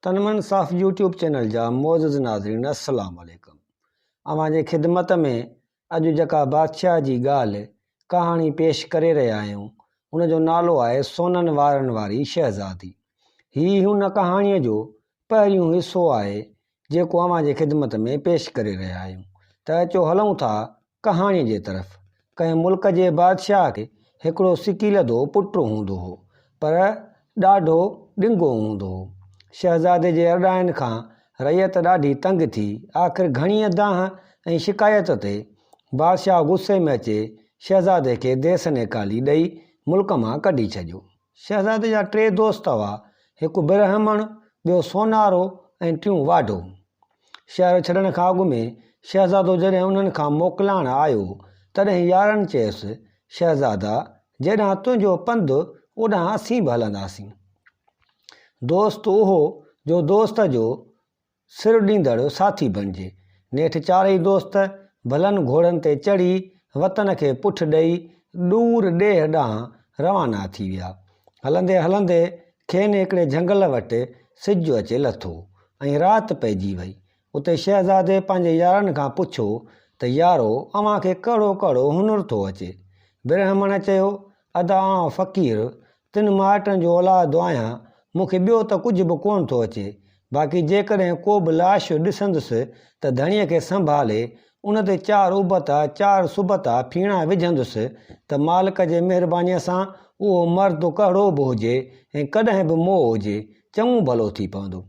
تنمن صاف YouTube channel جا معزز ناظرين السلام عليڪم اوهان جي خدمت ۾ اڄ جيڪا بادشاهه جي ڳالهه ڪهاڻي پيش ڪري رهيا آهيون ان جو نالو آهي سونن وارن واري شهزادي هي هن ڪهاڻيء جو پهريون حصو آهي جيڪو اوهان جي خدمت ۾ پيش ڪري رهيا آهيون ته اچو هلون ٿا ڪهاڻيء جي طرف، ڪنهن ملڪ جي بادشاهه کي هڪڙو سڪيلڌو پٽ هوندو هو، پر ڏاڍو ڏنگو هوندو هو. شهزادي جي ارڏاين کان رعيت ڏاڍي تنگ ٿي. آخر گهڻيء دانهن ۽ شڪايت تي بادشاهه غصي ۾ اچي شهزادي کي ديس نيڪالي ڏئي ملڪ مان ڪڍي ڇڏيو. شهزادي جا ٽي دوست هئا، هڪ برهمڻ، ٻيو سونارو ۽ ٽيون واڍو. شهر ڇڏڻ کان اڳ ۾ شهزادو جڏهن انهن کان موڪلائڻ آيو، تڏهن يارن چيس، شهزادا، جيڏانهن تنهنجو پنڌ، اوڏانهن اسين به هلنداسين. دوست اهو جو دوست جو سر ڏيندڙ ساٿي بڻجي. نيٺ چارئي دوست ڀلن گهوڙن تي چڙهي وطن کي پٺ ڏئي ڏور ڏيهه ڏانهن روانا ٿي ويا. هلندي هلندي کين هڪڙي جهنگل وٽ سج اچي لٿو ۽ رات پئجي وئي. اتي شهزادي پنهنجي يارن کان پڇيو ته يارو اوهان کي ڪهڙو ڪهڙو هنر ٿو اچي؟ برهمڻ چيو، ادا آئون فقير تن مائٽن جو اولاد آهيان، مون کي ٻيو ته ڪجهه به ڪونه ٿو اچي، باقي جيڪڏهن ڪو به لاش ڏسندس ته ڌڻيء کي سنڀالي ان تي چار ابتا چار سبتا ڦيڻا وجهندس ته مالڪ جي مهربانيء سان اهو مرد ڪهڙو به هجي ۽ ڪڏهن به مئو هجي، چڱو ڀلو ٿي پوندو.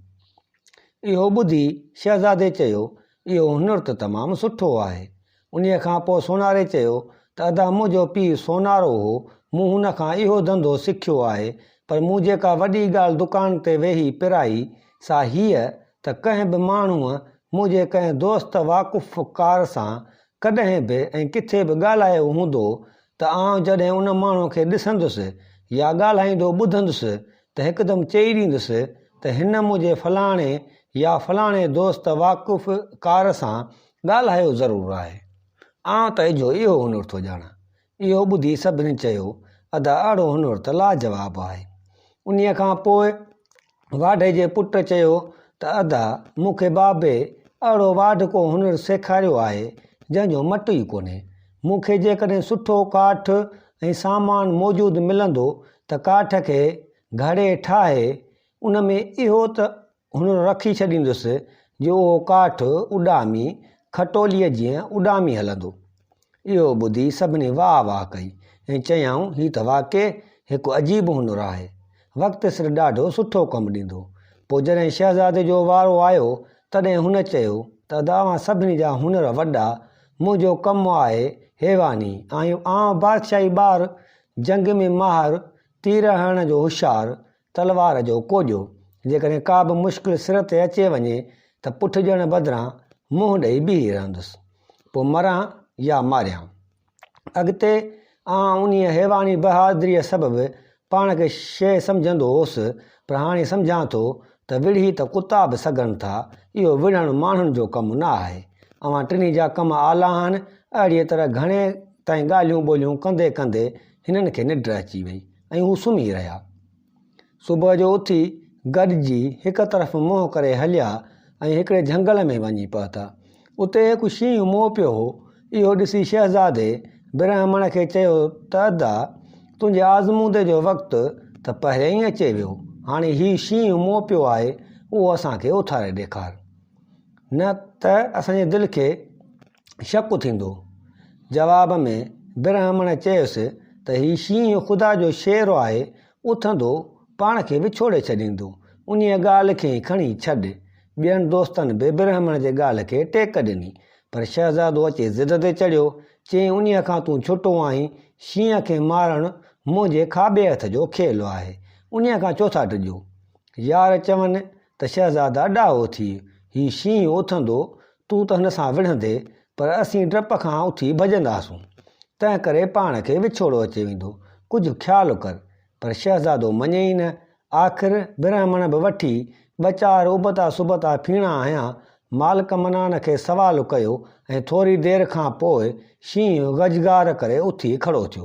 اهو ٻڌي شهزادي چيو، اهو هنر ته تمام سٺو آهي. انهيء کان پوء سوناري چيو ته ادا منهنجو پيء سونارو هو، مون هن کان اهو ڌنڌو سکيو آهي، پر مون جيڪا وڏي ڳالهه دڪان تي ويهي پرائي، سا هيء ته ڪنهن به ماڻهوء منهنجي ڪنهن دوست واقفڪار سان ڪڏهن به ۽ ڪٿي به ڳالهايو هوندو ته آئون جڏهن ان ماڻهوء کي ڏسندس يا ڳالهائيندو ٻڌندس ته هڪدم چئي ڏيندس ته هن منهنجي فلاڻي يا فلاڻي دوست واقف ڪار سان ڳالهايو ضرور آهي. آئون ته اجهو اهو هنر ٿو ڄاڻان. اهو ٻڌي سڀني چيو، ادا اهڙو هنر ته لاجواب آهي. انهيء کان پوء واڍي جي پٽ چيو ته ادا مون کي بابي اهڙو واڍڪو هنر سيکاريو آهي، جنهن جو مٽ ئي ڪونهي. مون کي جيڪڏهن سٺو ڪاٺ ۽ سامان موجود ملندو ته ڪاٺ کي گهڙي ٺاهي ان ۾ اهو ته هنر رکي ڇڏيندس جو اهو ڪاٺ اڏامي کٽوليء جيئن اڏامي هلندو. اهو ٻڌي سڀني واهه واهه ڪئي ۽ چيائون هي ته واقعي هڪ عجيب هنر آهي. وقت سر ڏاڍو سٺو ڪم ڏيندو. پوء جڏهن شهزادي جو وارو آيو تڏهن هن چيو ته ادا اوهان سڀني جا هنر وڏا، منهنجو ڪم آهي حيواني ۽ آئون بادشاهي ٻار، جنگ ۾ ماهر، تير هڻڻ جو هوشيار، تلوار جو ڪوڏيو، جيڪڏهن ڪا به مشڪل سر تي اچي وڃي ته پٺ ڏيڻ بدران منهن ڏئي بيهي رهندس، پوء مران يا ماريان. اڳتي آئون انهيء حيواني بهادريء سبب پاڻ کي شيء سمجهندو هوس، پر هاڻي سمجهان ٿو ته وڙهي ته ڪتا به سگهن ٿا، اهو وڙهڻ ماڻهن جو ڪم نه آهي. اوهان ٽنهي جا ڪم اعليٰ آهن. اهڙيء طرح گهڻي تائين ڳالهيون ٻولهيون ڪندي ڪندي هنن کي ننڊ اچي وئي ۽ هو سمهي رهيا. صبح جو اٿي گڏجي هڪ طرف منهن ڪري هليا ۽ هڪڙي جهنگل ۾ وڃي پهتا. اتي هڪ شينهن مئو پيو هو. اهو ڏسي شهزادي برهمڻ کي چيو ته ادا، تنهنجي آزمودي جو وقت ته پهريائين ئي اچي ويو. هاڻي هي شينهن مئو پيو آهي، اهو اسان کي اٿاري ڏيکار. نه ته اسان جي دل کي شڪ ٿيندو. جواب ۾ برهمڻ چيس ته هي شينهن خدا جو شير آهي، اٿندو پاڻ کي وڇوڙي ڇڏيندو. انهيء ڳالهه کي کڻي ڇڏ. ٻين دوستن به برهمڻ جي ڳالهه کي ٽيڪ ڏني. پر شهزادو اچي ضد تي چڙهيو. چيائين انهيء کان تون ڇٽو آهين، شينهن کي مارڻ منهنجي کاٻي هٿ جو کيل آهي. انهيء کان ڇو ٿا ڊڄو؟ يار چون ته شهزادا ڏاهو ٿيء، هي شينهن اٿندو، تون ته هن سان وڙهندين، پر اسين ڊپ کان اٿي ڀڄنداسون. تنهن ڪري پاڻ کي وڇوڙو اچي ويندو. ڪجهه خيال ڪر. پر شهزادو مڃي ئي نه. آخر برهمڻ به وٺي ٻه چار ابتا سبتا ڦيڻا هنيا. مالڪ منان کي سوال ڪيو ۽ ٿوري دير کان پوء شينهن گجگار ڪري اٿي کڙو ٿيو.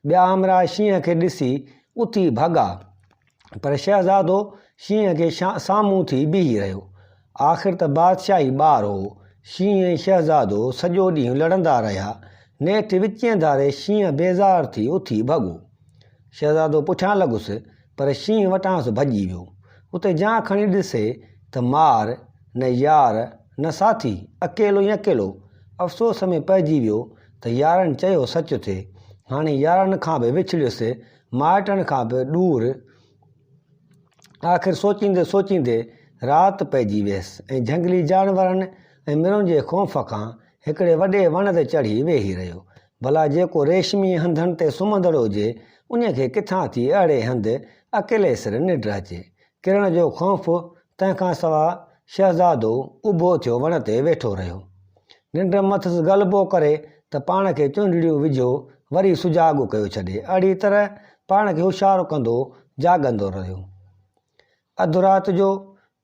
ٻيا همراهه شينهن کي ڏسي اٿي ڀڳا. پر شهزادو شينهن کي سامهون ٿي بيهي رهيو. آخر ته بادشاهي ٻار هو. شينهن ۽ شهزادو سڄو ڏينهن لڙندا رهيا. نيٺ وچينء ڌاري شينهن بيزار ٿي اٿي ڀڳو. شهزادو پٺيان لڳس، پر شينهن وٽانئس ڀڄي ويو. اتي جان کڻي ڏسي ته مار، نه يار، نه ساٿي، اڪيلو ئي اڪيلو. افسوس ۾ پئجي ويو ته يارن چيو سچ ٿئي. هاڻي يارن کان به وڇڙيس، مائٽن کان به ڏور. آخر سوچيندي سوچيندي رات پئجي ويس ۽ جهنگلي جانورن ۽ مرون جي خوف کان هڪڙي وڏي وڻ تي چڙهي ويهي رهيو. ڀلا جيڪو ريشمي هنڌن تي سمهندڙ هجي، انهيء کي ڪٿان ٿي اهڙي هنڌ اڪيلي سر ننڊ اچي؟ ڪرڻ جو خوف، تنهن کان سواء شهزادو اڀو ٿيو وڻ تي ويٺو رهيو. ننڊ مٿس غلبو ڪري ته پاڻ کي چهنڊڙيون وجهيو وري سجاڳ ڪيو ڇڏي. اهڙيء طرح پاڻ کي هوشيار ڪندو جاڳندو رهيو. اڌ رات جو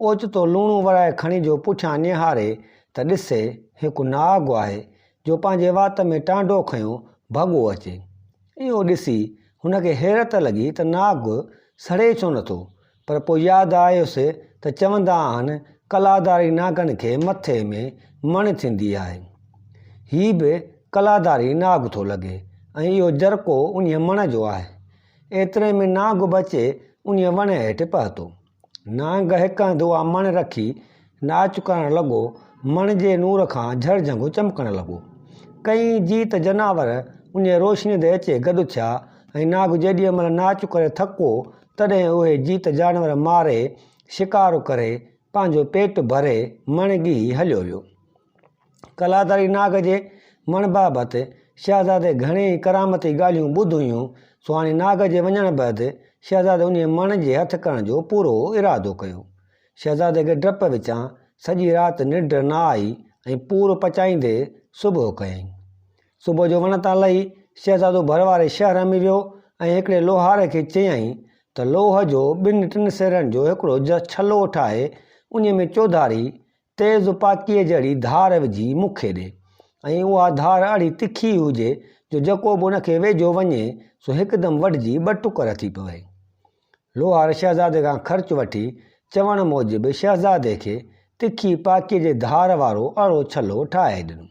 اوچتو لوڻو ورائي کڻي جو پٺيان نهاري ته ڏسي هڪ ناگ آهي جو پنهنجي وات ۾ ٽانڊو کنيو ڀڳو اچي. اهو ڏسي هن کي حيرت لڳي ته ناگ سڙي ڇو نٿو؟ پر پوء ياد آيس ته چوندا آهن ڪلاداري ناگن کي مٿي ۾ مڻ ٿيندي آهي. هي به ڪلاداري ناگ ٿو لڳي ۽ اهو جرڪو انهيء مڻ جو آهي. ايتري ۾ نانگ به اچي انهيء وڻ هيٺ پهتو. نانگ هڪ هنڌ اها مڻ رکي ناچ ڪرڻ لڳو. مڻ جي نور کان جهرجهنگ چمڪڻ لڳو. ڪئين جيت جناور انهيء روشنيء تي اچي گڏ ٿيا ۽ نانگ جيڏيء مهل ناچ ڪري ٿڪو، تڏهن اهي جيت جانور ماري، شڪار ڪري، پنهنجو پيٽ ڀري مڻ ڳيهي هليو ويو. ڪلاداري ناگ جي مڻ بابت شهزادي گهڻيئي ڪرامتي ڳالهيون ٻڌيون هيون، سو هاڻي ناگ جي وڃڻ بعد شهزادي انهيء مڻ جي هٿ ڪرڻ جو پورو ارادو ڪيو. شهزادي کي ڊپ وچان سڄي رات ننڊ نه آئي ۽ پور پچائيندي صبح ڪيائين. صبح جو وڻ تان لهي شهزادو ڀر واري شهر ۾ ويو ۽ هڪڙي لوهار کي چيائين ته لوهه جو ٻن ٽن سيرن جو هڪڙو ڇلو ٺاهي انهيء ۾ چوڌاري تيز پاڪيء جهڙي ڌار وجهي مون کي ڏي ۽ اها ڌار اهڙي تکي هجي جو جيڪو به ان کي ويجهو وڃي سو هڪدم وڍجي ٻه ٽڪر ٿي پوي. لوهار شهزادي کان خرچ وٺي چوڻ موجب شهزادي کي تکي پاڪيء جي ڌار وارو اهڙو ڇلو ٺاهي ڏنو.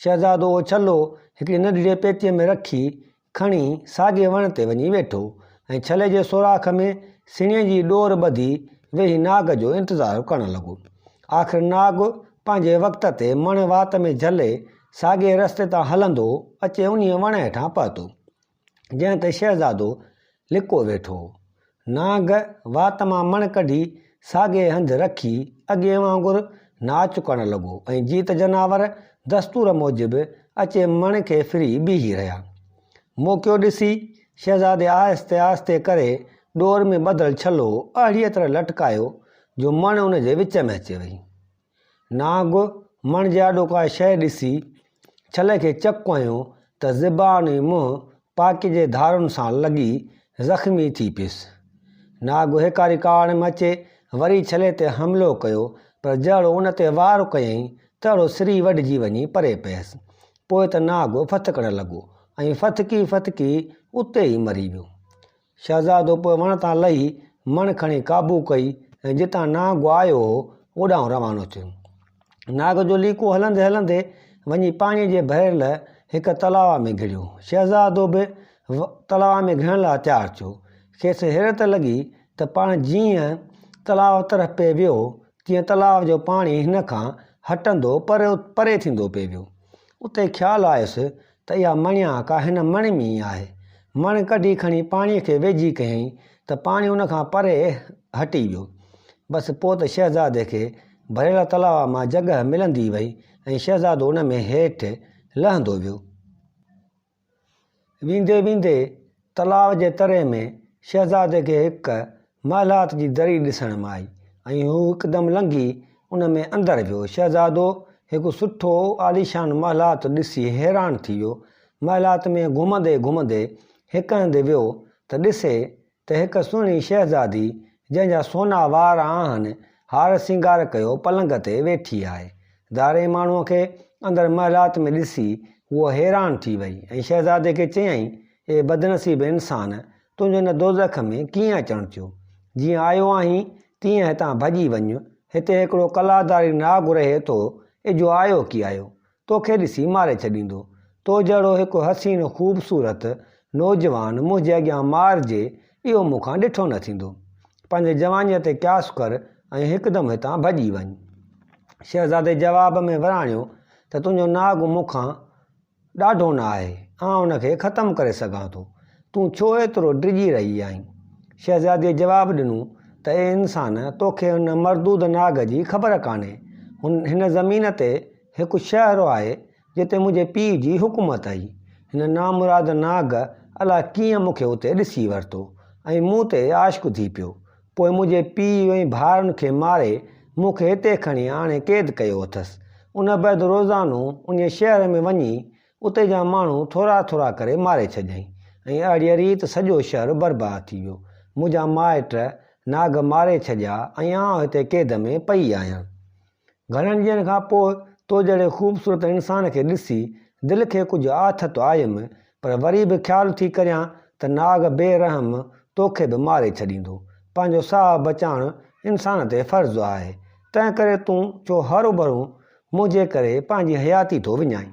شهزادو اهو ڇلو هڪڙي ننڍڙيء پيتيء ۾ رکي کڻي ساڳئي وڻ تي وڃي ويٺو ۽ ڇلي جي سوراخ ۾ سڻيء جي ڏور ٻڌي ويهي ناگ جو انتظار ڪرڻ لڳو. آخر ناگ پنهنجي وقت تي مڻ وات ۾ جهلي ساڳئي رستي تان هلندو اچي انهيء وڻ هيٺان پهتو، جنهن تي شهزادو لڪو ويٺو هو. نانگ وات مان مڻ ڪڍي ساڳئي هنڌ رکي اڳئين وانگر ناچ ڪرڻ لڳو ۽ جيت جناور دستور موجب اچي مڻ کي ڦري بيهي رهيا. موقعو ڏسي شهزادي آهستي آهستي ڪري ڏور ۾ ٻڌل ڇلو اهڙيء طرح لٽڪايو جو مڻ ان جي وچ ۾ اچي وئي. نانگ مڻ جي آڏو ڪا شيء ڏسي ڇلي کي چڪ هنيو ته زبان ۽ منهن پاڪي جي ڌارن سان لڳي زخمي ٿي پيس. ناگ هيڪاري ڪاوڙ ۾ اچي وري ڇلي تي حملو ڪيو پر جهڙو ان تي وار ڪيائين تهڙو سري وڍجي وڃي پري پيس. پوء ته ناگ ڦٿڪڻ لڳو ۽ ڦٿڪي ڦٿڪي اتي ئي مري ويو. شهزادو پوء وڻ تان لهي مڻ کڻي قابو ڪئي ۽ جتان نانگ آيو هو، اوڏانهن روانو ٿيو. ناگ جو ليڪو هلندي هلندي وڃي پاڻيء جي ڀريل هڪ تلاء ۾ گهڙيو. شهزادو به تلاء ۾ گهڙڻ لاء تيار ٿيو. کيس حيرت لڳي ته پاڻ جيئن تلاء طرف پئي ويو، تيئن تلاء جو پاڻي هن کان هٽندو پري ٿيندو پئي ويو. اتي خيال آيس ته اها مڻيا ڪا هن مڻ ۾ ئي آهي. مڻ ڪڍي کڻي پاڻيء کي ويجهي ڪيائين ته پاڻي ان کان پري هٽي ويو. بس پوء ته شهزادي کي ڀريل تلاء مان جڳهه ملندي وئي ۽ شهزادو ان ۾ هيٺ لهندو ويو. ويندي ويندي تلاء جي تري ۾ شهزادي کي هڪ محلات جي دري ڏسڻ ۾ آئي ۽ هو هڪدم لنگهي ان ۾ اندر ويو. شهزادو هڪ سٺو عاليشان محلات ڏسي حيران ٿي ويو. محلات ۾ گهمندي گهمندي هڪ هنڌ ويو ته ڏسي ته هڪ سهڻي شهزادي جنهن جا سونا وار آهن، هار سينگار ڪيو پلنگ تي ويٺي آهي. ڌارئين ماڻهوء کي اندر محلات ۾ ڏسي هوء حيران ٿي وئي ۽ شهزادي کي چيائين، اي بدنصيب انسان! تنهنجو هن دوزخ ۾ ڪيئن اچڻ ٿيو؟ جيئن آيو آهين، تيئن هتان ڀڄي وڃ. هتي هڪڙو ڪلاداري ناگ رهي ٿو، اجهو آيو ڪي آيو. توکي ڏسي ماري ڇڏيندو. تو جهڙو هڪ حسين خوبصورت نوجوان منهنجي اڳيان مارجي، اهو مون کان ڏٺو نه ٿيندو. پنهنجي جوانيء تي قياس ڪر ۽ هڪدم هتان ڀڄي وڃ. شهزادي جواب ۾ وراڻيو ته تنهنجو ناگ مون کان ڏاڍو نه آهي، آئون ان کي ختم ڪري سگهان ٿو. تون ڇو ايترو ڊڄي رهي آهين؟ شهزاديء جواب ڏنو ته اي انسان، توکي هن مردود ناگ جي خبر ڪانهي. هن زمين تي هڪ شهر آهي، جتي منهنجي پيء جي حڪومت هئي. هن نامراد ناگ الاء ڪيئن مون کي اتي ڏسي ورتو ۽ مون تي عاشق ٿي پيو. پوء منهنجي پيء ۽ ڀائرن کي ماري مون کي هتي کڻي آڻي قيد ڪيو اٿس. ان بعد روزانو انهيء شهر ۾ وڃي اتي جا ماڻهو ٿورا ٿورا ڪري ماري ڇڏيائين ۽ اهڙيء ريت سڄو شهر برباد ٿي ويو. منهنجا مائٽ ناگ ماري ڇڏيا ۽ آئون هتي قيد ۾ پئي آهيان. گهڻن ڏينهن کان پوء تو جهڙي خوبصورت انسان کي ڏسي دل کي ڪجهه آٿت آيم، پر وري به خيال ٿي ڪريان ته ناگ بي رحم توکي به ماري ڇڏيندو. پنهنجو ساهه بچائڻ انسان تي فرض آهي، تنهنڪري تون ڇو هروڀرو منهنجي ڪري پنهنجي حياتي ٿو وڃائين.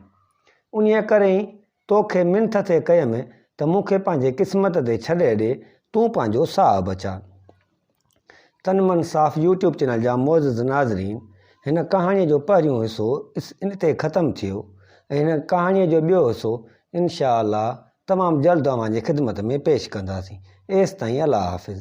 انهيء ڪري ئي توکي منٿ ٿي ڪيم ته مون کي پنهنجي قسمت تي ڇڏي ڏي، تون پنهنجو ساهه بچاء. تن من صاف يوٽيوب چينل جا معزز ناظرين هن ڪهاڻيء جو پهريون حصو اتي ختم ٿيو ۽ هن ڪهاڻيء جو ٻيو حصو انشاء الله تمام جلد اوهان جي خدمت ۾ پيش ڪنداسين. ايستائين الله حافظ.